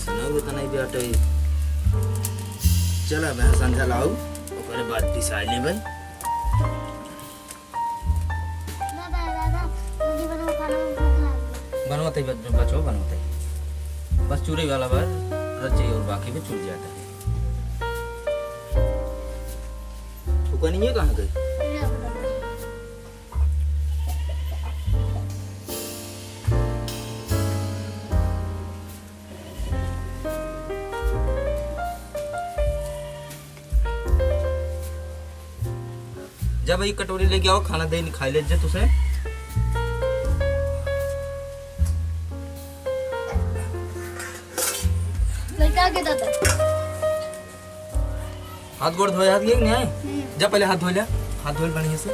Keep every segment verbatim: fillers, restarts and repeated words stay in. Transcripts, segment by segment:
सुनो, वो तो नहीं बेटा ही। चल, अब यहाँ संझा लाओ, ओकरे बाद पिसाई लेबे। दादा, दादा, जल्दी बनाओ, खाना में भूख लग गई। बनवत ही बच-, बचो, बनवत ही। बस चूरे वाला बार रच जाई और बाकी भी चूर जाता है। फुकनिया कहाँ गई? ये बताओ। जब एक कटोरी लेके आओ, खाना दे खाई ले जे तुसे। लड़का के दादा। हाथ गोड़ धोए हाथ गए नहीं आए? हम्म। जा पहले हाथ धो ले, हाथ धो ले बढ़िया से।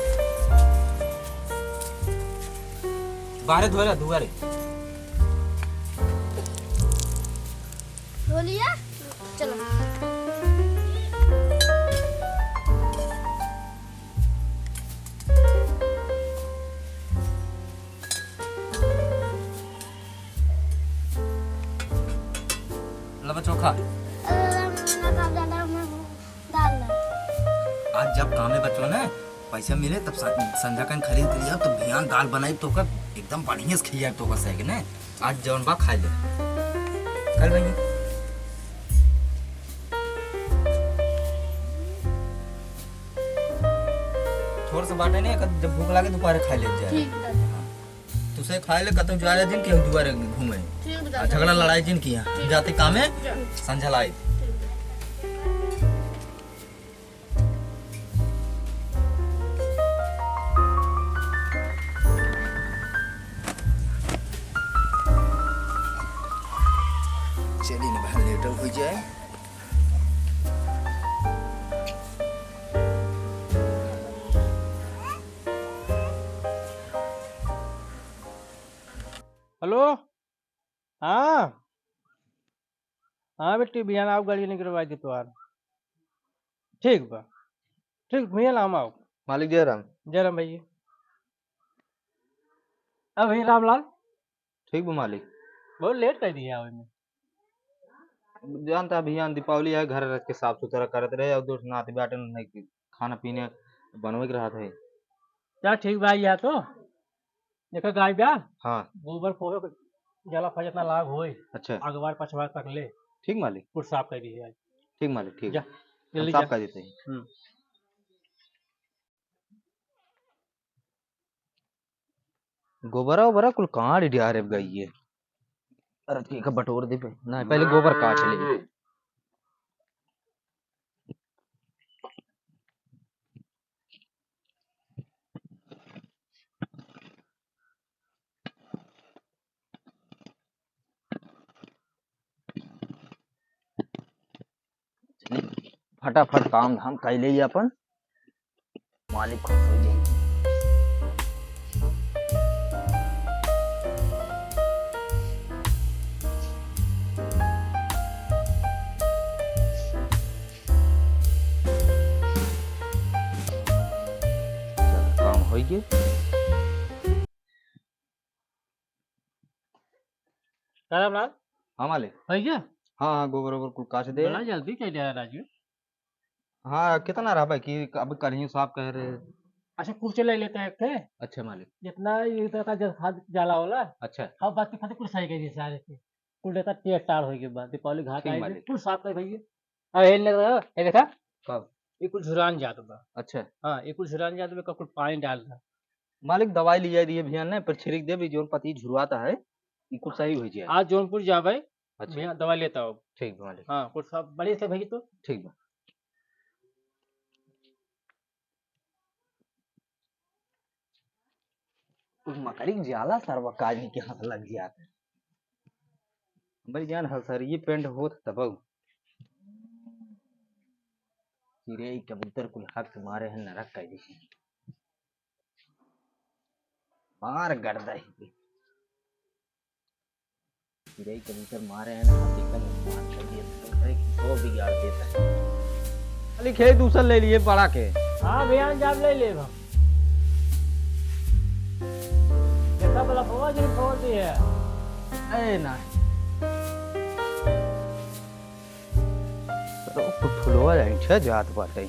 बाहरे धोए ला, दुआरे। धो लिया? चलो। ला बच्चों, खा। अ, ना, ना, ना, ना, ना, दाल ना। आज जब कामे बचो ना, पैसा मिले तब स-, संझा कन खरीद के लिया, तो बिहान दाल बनाई तो ओकर एकदम बढ़िया से खिया तो ओकर सही ने। आज जौन बा खाई ले। कल भाई। थोड़ से बाटे नहीं, जब भूख लागे दोपहर खाई ले जाए। ठीक बा। तुसे खाए ले कतौ जाए जिन केहू दुआरे घूमे। ठीक बा। आ झगड़ा लड़ाई जिन किया। ठीक। जाते कामे, जा। संझा लाई। ठीक। चली ना बहन, लेटो हो जाए। हेलो, हाँ, हाँ बेटी, बिहान आओ, गाड़ी निकलवाई दे तोहार। ठीक बा, ठीक, बिहान हम आओ। मालिक जय राम। जय राम भैया। अब भैया रामलाल। ठीक बा मालिक। बहुत लेट कर दिया आवे में। जानता है भैया, दीपावली है, घर रख के साफ सुथरा करत रहे और दोस्त नाते बाटे नहीं कि खाना पीने बनवे के रहत है। चल ठीक बा, या तो देखा गाय बा, हाँ। गोबर फोड़ो के जला फा जितना लाग होई, अच्छा। अगवार पछवार तक ले। ठीक मालिक। कुल साफ कर दिए आज। ठीक मालिक, ठीक। जा, हम जल्दी साफ जा। कर देते हैं। हम्म। गोबरा ओबरा कुल कहाँ डिडिया रे गई है? अरे ठीक है, बटोर दे पे। नहीं, पहले गोबर काट ले। चली, फटाफट काम धाम कर ले अपन, मालिक खुश हो जाए। चल, काम हो गए। का रामलाल? हाँ मालिक। भैया? हाँ, हाँ, गोबर ओबर कुल काट दे। बड़ा जल्दी चल जाए राजू। हाँ, कितना रहा भाई कि अब कल ही साफ कह रहे। अच्छा, कुर्सी ले लेते हैं एक ठे। अच्छा मालिक। जितना ये इधर का जल खाद जाला होला। अच्छा। हाँ, बाकी खाते कुल सही कर दिए सारे के। कुल देता टेढ़ टाढ़ होई के बाद दीपावली घाट ठीक आई मालिक। कुल साफ कर भैया। अब ये लग रहा है, ये देखा? कब? ये कुल झुरान जात बा। अच्छा। हाँ, ये कुल झुरान जात बा, कुल पानी डाल रहा। मालिक, दवाई लिया दिए भैया ने, पर छिड़क दे भी, जोन पत्ती झुरवाता है, ई कुल सही हो जाए। आज जौनपुर जाबे, अच्छा। भैया दवाई लेता हो। ठीक बा मालिक। हाँ, कुछ सब बढ़िया से भैया तो। ठीक बा। उस मकड़ी के जाला सरवा काजनी के हाथ लग जात है। भाई जान हलसरिये पेंट होत तबऊ। चिड़ै कबूतर कुल हाथ से मारे हैं नरक कर दी। मार गर्दा ही। चिड़ै कबूतर मारे हैं ना, एकदम मान कर दिए, एकदम एक सौ बिगाड़ देता है। खाली खेत दूसर ले लिए बड़ा के। हाँ भैया, जाब ले ले हम। देखा बलफवा जी फोड़ दिए। ए ना। पर ऐंठे जात बाटे।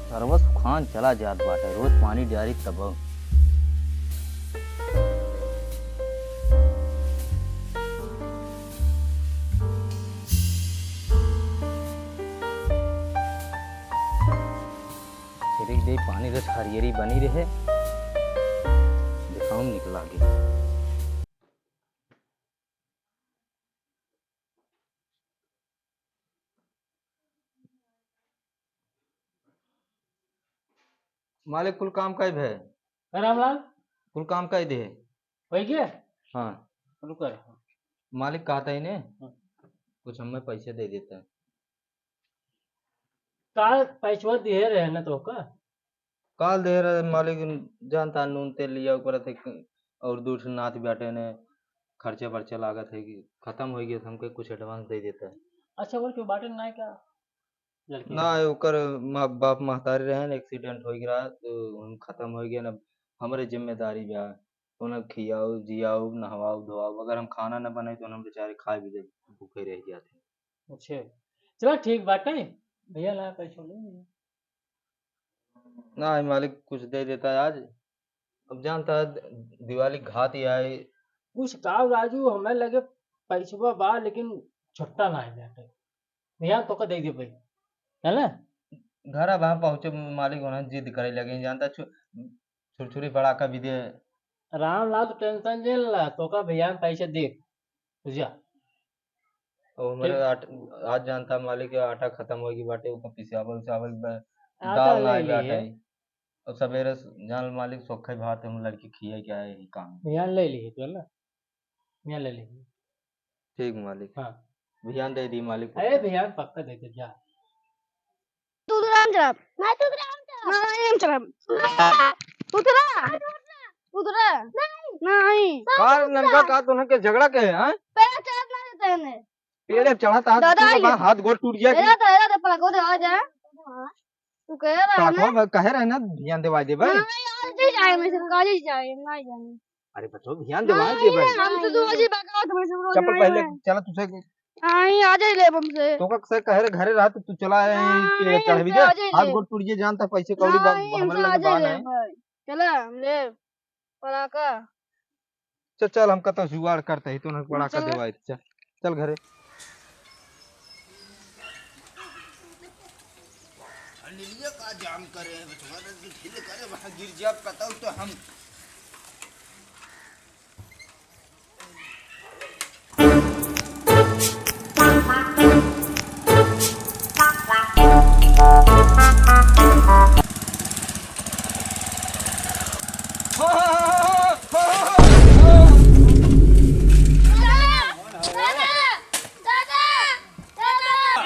सरवा सुखान चला जात बाटे, रोज पानी डारी तब। छिड़क दे पानी, बस हरियरी बनी रहे, देखाउम निकला के। मालिक, कुल काम कइ भे? का रामलाल? कुल काम कइ दे। होइ गया? हाँ। रुका रहा। मालिक कहत ही ने, हाँ। कुछ हमें पैसे दे देता। काल पैसवा दिहे रहे ना तोका? काल दे रहे मालिक, जानता नून तेल लिया ऊपर थे, और दूर से नात बैठे ने, खर्चा बर्चा लागत है कि खतम होइ गया, तो हमके कुछ advance दे देता। अच्छा, और क्यों बाटे ना क्या? लड़के ना, ओकर माँ बाप महतारी रहे ने, accident होइ गया, तो हम खतम होइ गया ना, हमरे जिम्मेदारी बा। उन्हें खियाओ, जियाओ, नहवाओ, धोआओ। अगर हम खाना न बनाई, तो हम बेचारे खाए भी दे, भूखे रह जाते हैं। अच्छा, चला ठीक बाटे, भैया ला पैसा ले लिया। ना, मालिक कुछ दे देता है आज। अब जानता है, दिवाली घात ही आए। कुछ का राजू, हमें लगे पैसवा बा, लेकिन छुट्टा ना है बाटे। भैया, तोका दे दे भाई, है ना? घर अब हम पहुँचे, मालिक होना जिद करे लगे, जानता छु-, छुरछुरी पड़ाका भी दे। रामलाल, तो tension जे ला, तोका भैया हम पैसे दे, बुझा? ओ, मेरे ठीक। आट-, आज जानता मालिक, आटा खतम होगी बाटे, ओका पिसावल उसावल बा, आटा दाल ले ना लिए। बाटे। अब सवेरे स-, जान मालिक, सोखे भात हम लड़की खिया के आए ही काम। भैया ले लिए, तू है ना? भैया ले लिए। ठीक मालिक। हाँ। भियान दे दी मालिक, अरे पक्का। भियान पक्का दे दे, जा। तू तो राम चला। मैं तो राम चला। मैं राम चला। तू तो रा-, तू तो रा-, नहीं। नहीं। का ननका, का तोहन के झगड़ा के है, हाँ? पेड़ चढ़त ना देते हैं। पेड़ चढ़त हाथ दादा, टूट गया, ये हाथ गोड़ टूट गया कि? एरा तो, एरा तो पलक, वो तो आ जा। तू कह रहा है ना? पलकवा कहे रहे ना, भियान देवाई देबे। नहीं, आज ही जाए, मैं से, आज ही जाए, नहीं जाने। अरे बच्चों, भियान देवाई देबे। नहीं, हम तो, तू आज ही बका, तो मैं से रोज चप्पल नहीं पहले है। चला तुझे। नहीं, आज ही ले हमसे। तो का से कहे रहे घरे रहा तो तू चला आए नहीं, के चढ़बी हमसे दे। आज ही हाथ ले। गोड़ टूट गया, जानता पैसे कौड़ी बा-, नहीं, हमसे हमरे लगे आज ही बा ले नहीं। भाई। चला, हम ले। पड़ाका। चल, चल, हम कतौ जुगाड़ करते ही, तोहन पड़ाका चल। देवाई, चल, चल घरे। अनिलिया का जाम करे है, बचवा रे, ढील करे, वहाँ गिर जाब कतौ तो हम।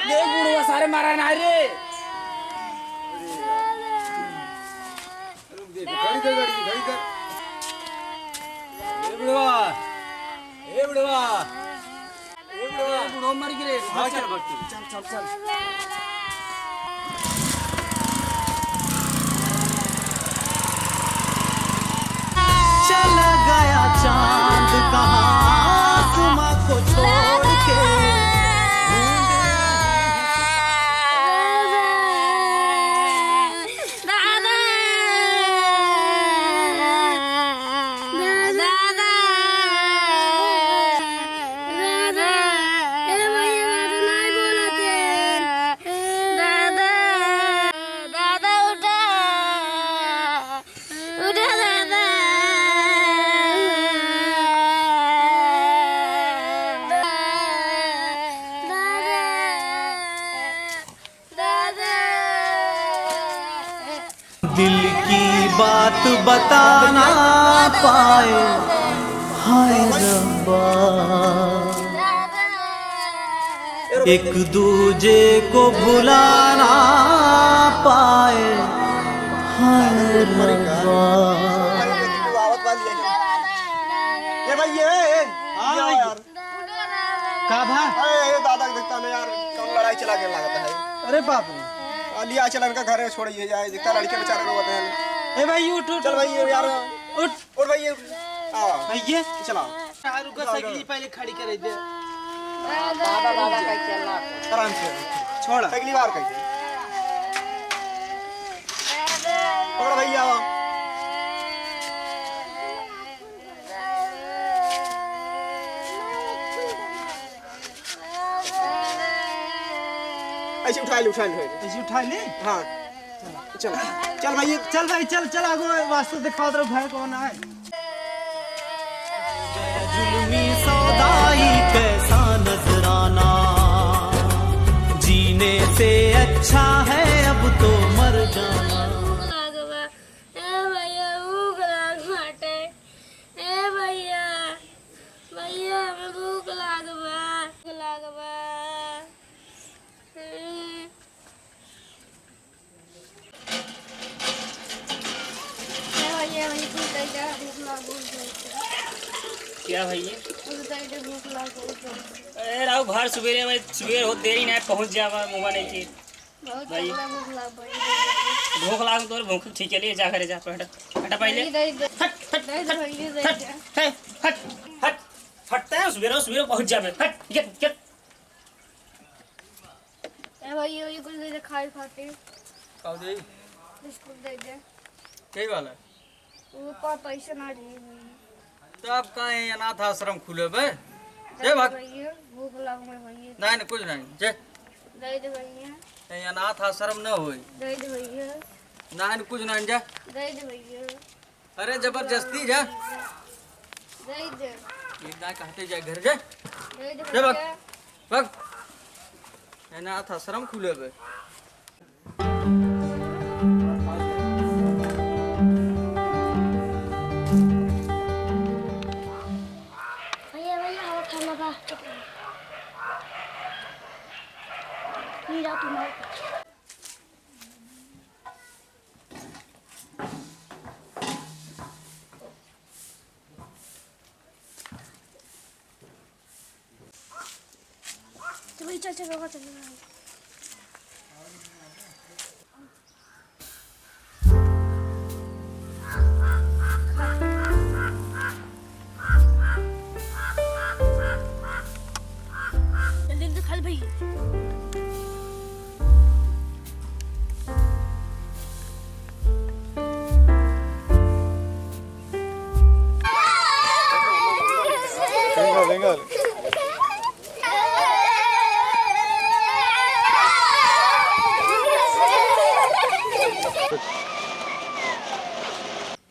ये बुढ़वा सारे मारा ना रे। रुक दे, गाड़ी कर, गाड़ी, गाड़ी कर। ए बुढ़वा, ए बुढ़वा, ए बुढ़वा। ए बुढ़वा मर गिरे। हाँ, चल, चल, चल, चल। चला गया चांद कहाँ आसमां को छोड़ के। दादा! दादा! दादा! ए भैया, दादा नहीं बोलत है। दादा! दादा, उठा! उठा, दादा! दादा! दिल की बात बता ना पाए, हाय रब्बा। एक दूजे को भुला ना पाए, हाय रब्बा। ए भाई, ये, ए, हाँ ये भाई। यार। का भा? अरे, ए दादा के देखता ना यार, कम लड़ाई चला के लागत है। अरे बाप रे। आ, लिया चल इनका घरे छोड़िए जाए, देखता लड़के बेचारे रोवत हैं। ए भाई, उठ, उठ, चल भाई, ये यार। उठ। उठ भाई, ये। हाँ। भाई, ये। चला। चार रुपया साइकिल पहले खड़ी करे दे। बाबा, बाबा, कहीं चलना। आराम से। छोड़ा। अगली बार कहीं। पकड़ भैया। ऐसे उठा ले, उठा ले, उठा ले। ऐसे उठा ले? हाँ। चल, चल भाई, चल भाई, चल, चल, आगो वास्तु दिखावत रहो, घर कौन आए। जुल्मी सौदाई कैसा नजराना, जीने से अच्छा है अब तो मर जाना। भूख लाग बा। ए भैया, भूख लाग बाटे। ए भैया, भैया, हमें भूख लाग बा। भूख लाग बा। हम्म। ए भैया, भैया, कुछ दे दे, भूख लाग, भूख लाग। क्या भैया? कुछ दे दे, भूख लाग, भूख लाग। अरे राव, भर सुबेरे में, सुबेर हो, देरी ना पहुँच जावा, मुँह नहीं के। बहुत भाई। तगड़ा भूख लाग, भाई। भूख लाग तोर भूख ठीक है, ले जा घरे जा, हट, हटा पहले। दे दे, दे। हट, हट, दे दे, हट, भैया, दे हट, दे। हट, हट, हट, हटते हैं, सुबेरे, सुबेरे पहुँच जावे, हट, get, get। ए भाई, ये, ये कुछ दे दे खाए खातिर। का दे? बिस्कुट दे दे। के वाला? वो पा-, पैसा ना रही भाई। तो आप काहे अनाथ आश्रम खुले बे? दे जे भाग। भैया, भूख लाग में भैया। नहीं, नहीं, कुछ नहीं, जे। दे दे भैया। ये अनाथ आश्रम न होई। दे दे भैया। नहीं, नहीं, कुछ नहीं, जा। दे दे भैया। अरे जबरदस्ती जा। दे दे। एक दाई कहते जा घर जा। दे दे जा भाग। भैया। भाग। अनाथ आश्रम खुले बे। भैया, भैया, आओ खाना बा। नहीं जा तुम आओ। चल भाई, चल, चल, बाबा, चल, चल। जल्दी, जल्दी खा ले भाई।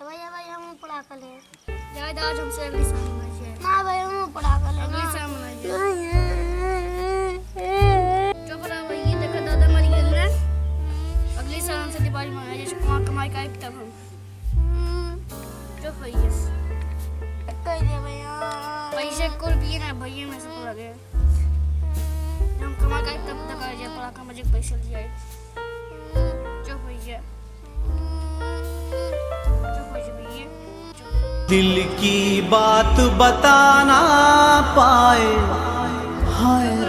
भैया, भैया, हम पड़ा कर ले। जाए दो, आज हमसे अगली साल मनाई जाए। ना भाई, हम पड़ा कर ले, अगली ना। साल मनाई जाए। चुप रहो भैया, देखो दादा मर गए ना। अगली साल हमसे दिवाली मनाई जाए, जैसे कमा-, कमाई का आइब तब हम। चुप भैया। कह दे भैया। पैसे कुल पिए ना भैया में से पड़ गए। हम कमा का आइब तब तक आ जाए, पड़ा का मजे पैसे ले आए। चुप भैया। दिल की बात बता ना पाए, हाय।